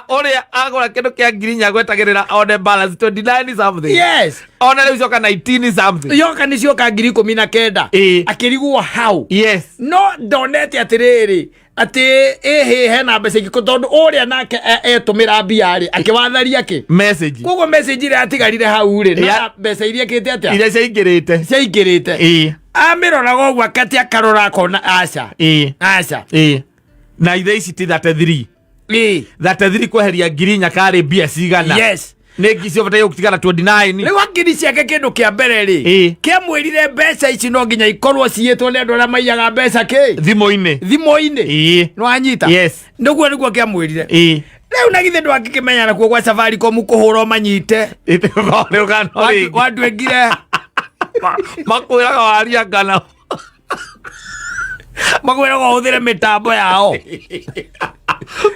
Ũrĩa agũra kĩndũ kĩa 4,000 gwetagĩrĩra one balance 29 something. Yes. Ona rĩu coka 19 something. Yoka nĩ cioka 19,000. Akĩrigwo hau. No ndonete atĩrĩrĩ atĩ ĩhĩ hena mbeca ingĩ tondũ ũrĩa nake etũmĩra mbia rĩ, akĩwatharia kĩ message. Koguo message ĩrĩa yatigarire hau rĩ na mbeca iria kĩte atĩa iria ciaingĩrĩte. Ciaingĩrĩte. Amĩroraga ũguo akati akarora akona aca. Aca. Na ithe ici ti 33. 33 kweheria 4,000 karĩ mbia cigana? Nĩ ngi ciobataire gũtigara 29. Rĩu akiri ciake kĩndũ kĩa mbere rĩ, kĩamwĩrire mbeca ici no nginya ikorwo ciyĩtwo nĩ andũ arĩa maiyaga mbeca kĩ thimũ-inĩ. Thimũ-inĩ. Nĩwanyita? Yes. Nĩguo kĩamwĩrire. Rĩu na githĩ ndwangĩkĩmenya nakuo gwa Safaricom kũhũra ũmanyite. Rũgano rĩngĩ. Wandwengire. Makwĩraga waria ngano. Makwĩraga ũhũthĩre mĩtambo yao.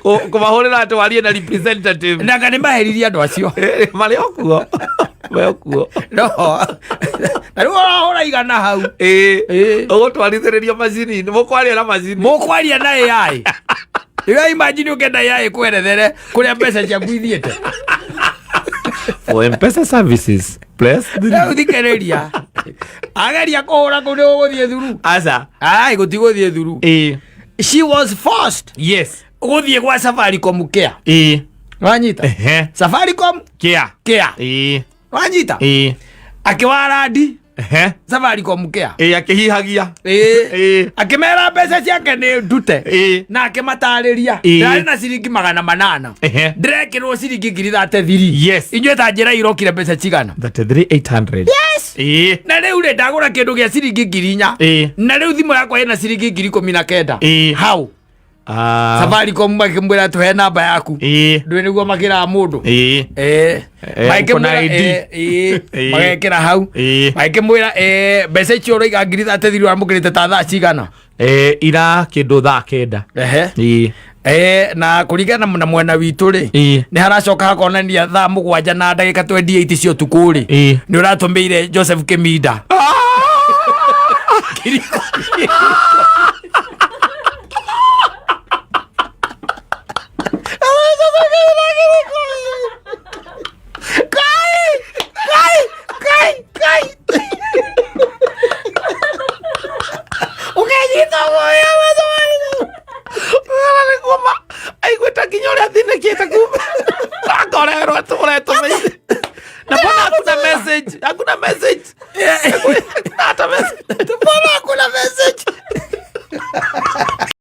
Kũmahũrĩra atĩ warie na representative. Nanga nĩ maheririe andũ acio. Marĩ o kuo, marĩ o kuo. No na rĩu ũrahũra 100 hau. Ũgũtwarithĩrĩrio macini-inĩ, mũkwaria na macini. Mũkwaria na AI. Rĩu imagine ũkenda AI kwerethere kũrĩa mbeca ciaku ithiĩte. For M-Pesa services, press 3. Rĩu thikĩrĩria, ageria kũhũra kũu nĩ gũgũthiĩ thuru. Aca. Ai, gũtigũthiĩ thuru. She was forced gũthiĩ gwa Safaricom Care. Wanyita? Ehe. Safaricom Kia. Care. Wanyita? Akĩwarandi Safaricom Care. Akĩhihagia. Akĩmera mbeca ciake nĩ ndute. Na akĩmatarĩria. Ndarĩ na ciringi 800. Ndĩrekĩrwo ciringi 33,000. Inyuĩ ta njĩra irokire mbeca cigana? 33,800. Yes. Na rĩu rĩ, ndagũra kĩndũ gĩa ciringi 4,000. Na rĩu thimũ yakwa ĩna ciringi 19,000. Hau. Safaricom makĩmwĩra tũhe namba yaku. Ndũĩ nĩguo makĩraga mũndũ. Uko na Magĩkĩmwĩra, ID. Magekĩra hau. Magĩkĩmwĩra, mbeca icio ũroiga 33,000 wamũkĩrĩte ta thaa cigana? Ira kĩndũ thaa 9. Na kũringana na mwena witũ rĩ, nĩ haracoka hakonania thaa 7 na ndagĩka 28 cia ũtukũ rĩ, nĩ ũratũmĩire Joseph Kĩminda.